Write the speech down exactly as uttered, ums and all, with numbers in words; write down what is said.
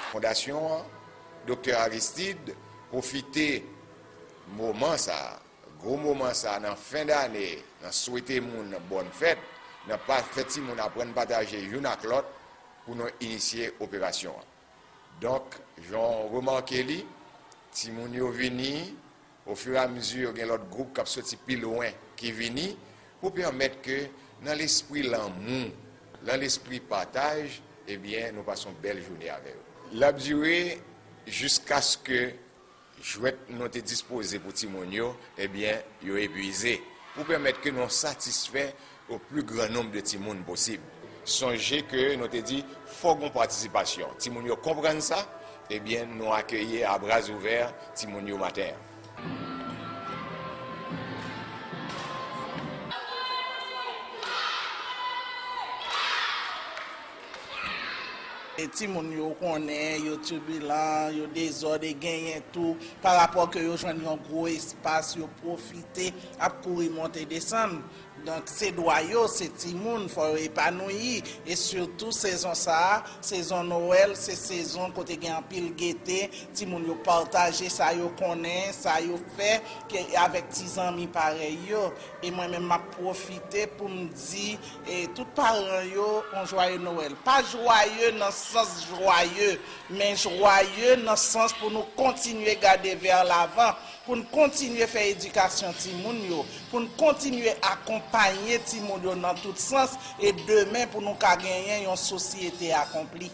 Fondasyon an, Doktè Aristide, pwofite moman sa a, gwo moman sa a nan fen dane, nan swete moun bòn fèt, nan pa fè timoun aprann pataje youn ak lòt pou nou inisye operasyon an. Donk, jan w remake li, timoun yo vini, ofirameziye gen lòt gwoup k ap soti pi lwen ki vini pou pèmèt ke nan lespri lanmou, nan lespri pataj, ebyen, nou pase yon bèl jounen avè yo. L ap dire jiskaske jwèt nou te dispoze pou timoun yo, ebyen, yo epuize. Pou pèmèt ke nou satisfè o pli gran nonb de timoun posib. Sonje ke nou te di fòk gon patisipasyon. Timoun yo konprann sa, ebyen, nou akeyi a bra ouvè timoun yo maten an. E timoun yo konnen, yo tibilan, yo dezòd e genyen tou, pa rapò ke yo jwenn yon gwo espas, yo pwofite ap kouri monte desann. Donk, se dwa yo, se timoun, fò yo epanouyi. E sitou, sezon sa a, sezon Nwèl, se sezon kote gen anpil gete, timoun yo pataje sa yo konnen, sa yo fè, ke avèk ti zanmi parèy yo. E mwen menm, m ap pwofite pou m di e tout paran yo, yon jwaye Nwèl. Pa jwaye nan sans jwaye, men jwaye nan sans pou nou kontinye gade vè lavan, pou n kontinye fè edikasyon timoun yo, pou n kontinye akonpaye timoun yo nan tout sans, e demen pou nou ka genyen yon sosyete akonpli.